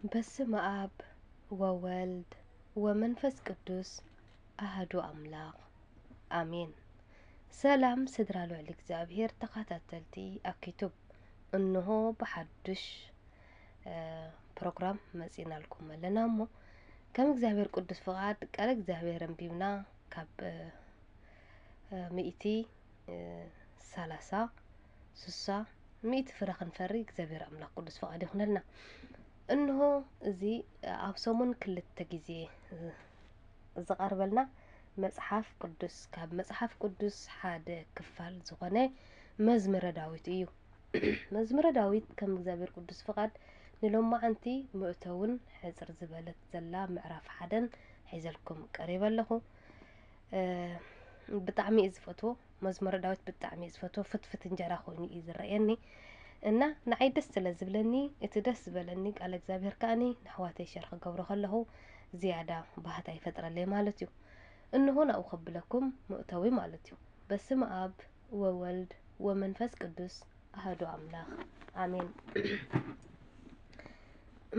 በስመ አብ ወወልድ ወመንፈስ ቅዱስ አሐዱ አምላኽ አሜን። ሰላም ስድራ ልዑል እግዚኣብሔር ተኸታተልቲ ኣኪቱብ፣ እንሆ ብሓዱሽ ፕሮግራም መጺናልኩም ኣለና። እሞ ከም እግዚኣብሔር ቅዱስ ፍቓድ ቃል እግዚኣብሔር ኣንቢብና ካብ ሚእቲ ሰላሳ፣ ስሳ፣ ሚእቲ ፍረ ክንፈሪ እግዚኣብሔር ኣምላኽ ቅዱስ ፍቓድ ይኹነልና። እንሆ እዚ ኣብ ሰሙን ክልተ ግዜ ዝቐርበልና መጽሓፍ ቅዱስ፣ ካብ መጽሓፍ ቅዱስ ሓደ ክፋል ዝኾነ መዝሙረ ዳዊት እዩ። መዝሙረ ዳዊት ከም እግዚኣብሔር ቅዱስ ፍቓድ ንሎማዓንቲ መእተውን ሕጽር ዝበለት ዘላ ምዕራፍ ሓደን ሒዘልኩም ቀሪበ ኣለኹ። ብጣዕሚ እየ ዝፈትዎ። መዝሙረ ዳዊት ብጣዕሚ እየ ዝፈትዎ። ፍትፍት እንጀራ ኮይኑ እዩ ዝረኣየኒ እና ንዓይ ደስ ስለ ዝብለኒ፣ እቲ ደስ ዝበለኒ ቃል እግዚኣብሔር ከኣኒ ንኣሕዋተይ ሸር ክገብሮ ከለኹ ዝያዳ ባህታ ይፈጥረለይ ማለት እዩ። እንሆ ናብኡ ከብለኩም መእተዊ ማለት እዩ። በስመ አብ ወወልድ ወመንፈስ ቅዱስ አሐዱ አምላኽ አሜን።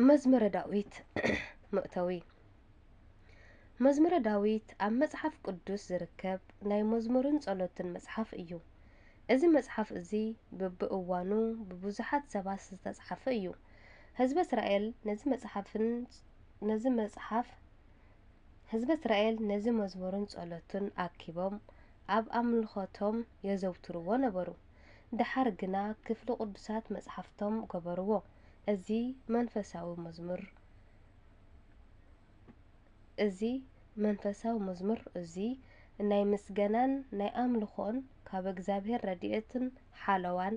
መዝሙረ ዳዊት መእተዊ። መዝሙረ ዳዊት ኣብ መጽሓፍ ቅዱስ ዝርከብ ናይ መዝሙርን ጸሎትን መጽሓፍ እዩ። እዚ መጽሓፍ እዚ በብእዋኑ ብብዙሓት ሰባት ዝተጻሕፈ እዩ። ህዝቢ እስራኤል ነዚ መጽሓፍን ነዚ መጽሓፍ ህዝቢ እስራኤል ነዚ መዝሙርን ጸሎትን ኣኪቦም ኣብ ኣምልኾቶም የዘውትርዎ ነበሩ። ደሓር ግና ክፍሊ ቅዱሳት መጽሓፍቶም ገበርዎ። እዚ መንፈሳዊ መዝሙር እዚ መንፈሳዊ መዝሙር እዚ ናይ ምስገናን ናይ ኣምልኾን ካብ እግዚኣብሔር ረድኤትን ሓለዋን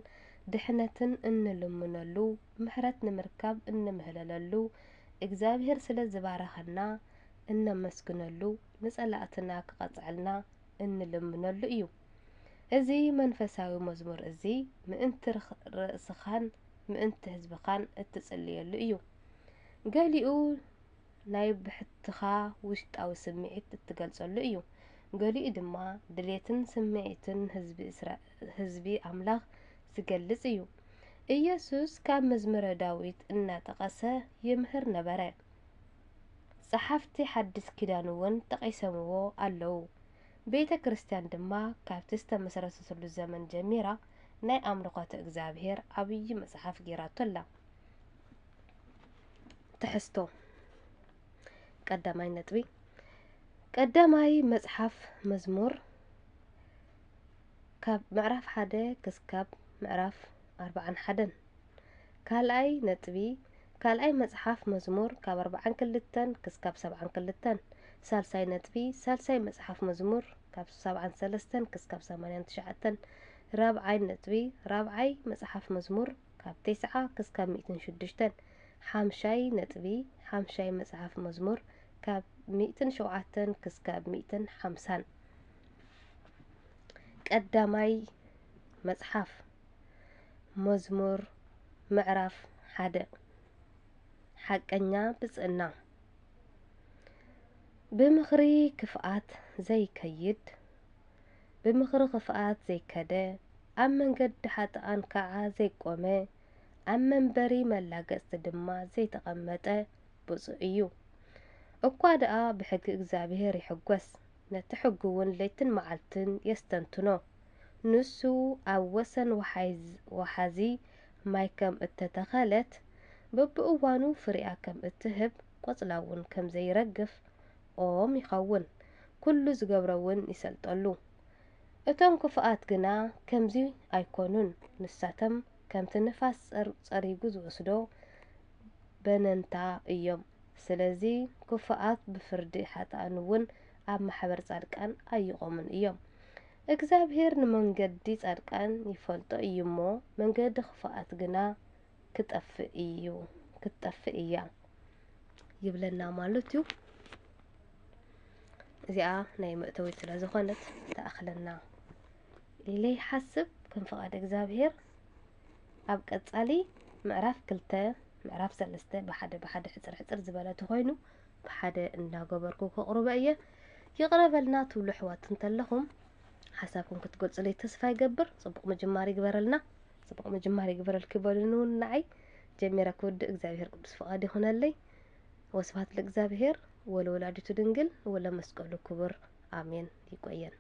ድሕነትን እንልምነሉ፣ ምሕረት ንምርካብ እንምህለለሉ፣ እግዚኣብሔር ስለ ዝባረኸና እነመስግነሉ፣ ንጸላእትና ክቐጽዐልና እንልምነሉ እዩ። እዚ መንፈሳዊ መዝሙር እዚ ምእንቲ ርኽ-፣ ርእስኻን ምእንቲ ህዝብኻን እትጽልየሉ እዩ። ገሊኡ ናይ ብሕትኻ ውሽጣዊ ስምዒት እትገልጸሉ እዩ። ገሊኡ ድማ ድሌትን ስምዒትን ህዝቢ እስራ-፣ ህዝቢ ኣምላኽ ዝገልጽ እዩ። ኢየሱስ ካብ መዝሙረ ዳዊት እናጠቐሰ ይምህር ነበረ። ጸሓፍቲ ሓድስ ኪዳን እውን ጠቒሶምዎ ኣለዉ። ቤተ ክርስቲያን ድማ ካብቲ ዝተመሰረተትሉ ዘመን ጀሚራ ናይ ኣምልኾተ እግዚኣብሔር ዓብዪ መጽሓፍ ገይራቶ ኣላ። ትሕዝቶ ቀዳማይ ነጥቢ፣ ቀዳማይ መጽሓፍ መዝሙር ካብ ምዕራፍ ሓደ ክስካብ ምዕራፍ ኣርብዓን ሓደን። ካልኣይ ነጥቢ፣ ካልኣይ መጽሓፍ መዝሙር ካብ ኣርብዓን ክልተን ክስካብ ሰብዓን ክልተን። ሳልሳይ ነጥቢ፣ ሳልሳይ መጽሓፍ መዝሙር ካብ ሰብዓን ሰለስተን ክስካብ ሰማንያን ትሽዓተን። ራብዓይ ነጥቢ፣ ራብዓይ መጽሓፍ መዝሙር ካብ ተስዓ ክስካብ ሚእትን ሽዱሽተን። ሓምሻይ ነጥቢ፣ ሓምሻይ መጽሓፍ መዝሙር ካብ ሚእትን ሸውዓተን ክስካብ ሚእትን ሓምሳን። ቀዳማይ መጽሓፍ መዝሙር ምዕራፍ ሓደ። ሓቀኛ ብጽእና። ብምኽሪ ክፍኣት ዘይከይድ፣ ብምኽሪ ክፍኣት ዘይከደ፣ ኣብ መንገዲ ሓጥኣን ከዓ ዘይቆመ፣ ኣብ መንበሪ መላገጽቲ ድማ ዘይተቐመጠ ብፁዕ እዩ። እኳ ደኣ ብሕጊ እግዚኣብሔር ይሕጎስ፣ ነቲ ሕጉ እውን ለይትን መዓልትን የስተንትኖ። ንሱ ኣብ ወሰን ወሓይዝ-፣ ወሓዚ ማይ ከም እተተኸለት፣ በብእዋኑ ፍሪኣ ከም እትህብ፣ ቆጽላ እውን ከም ዘይረግፍ ኦም ይኸውን። ኩሉ ዝገብሮ እውን ይሰልጠሉ። እቶም ክፉኣት ግና ከምዚ ኣይኮኑን። ንሳቶም ከምቲ ንፋስ ጸር-፣ ጸሪጉ ዝወስዶ በነንታ እዮም። ስለዚ ክፉኣት ብፍርዲ፣ ሓጥኣን እውን ኣብ ማሕበር ጻድቃን ኣይቖሙን እዮም። እግዚኣብሔር ንመንገዲ ጻድቃን ይፈልጦ እዩ እሞ፣ መንገዲ ክፉኣት ግና ክጠፍእ እዩ፣ ክትጠፍእ እያ ይብለና ማለት እዩ። እዚኣ ናይ መእተዊት ስለ ዝኾነት ትኣኽለና ኢለ ይሓስብ። ከም ፍቓድ እግዚኣብሔር ኣብ ቀጻሊ ምዕራፍ ክልተ፣ ምዕራፍ ሰለስተ ብሓደ ብሓደ ሕጽር ሕጽር ዝበለ ተኾይኑ ብሓደ እንዳገበርኩ ከቕርቦ እየ። ይቕረ በልና ትብሉ ኣሕዋት እንተለኹም ሓሳብኩም ክትገልጹለይ ተስፋ ይገብር። ጽቡቕ ምጅማር ይግበረልና። ጽቡቕ ምጅማር ይግበረልኪ በሉኒ እውን ንዓይ። ጀሚረ ክውድእ እግዚኣብሔር ቅዱስ ፍቓድ ይኹነለይ። ወስብሐት ለእግዚኣብሔር ወለወላዲቱ ድንግል ወለመስቀሉ ክቡር። ኣሜን። ይቆየን።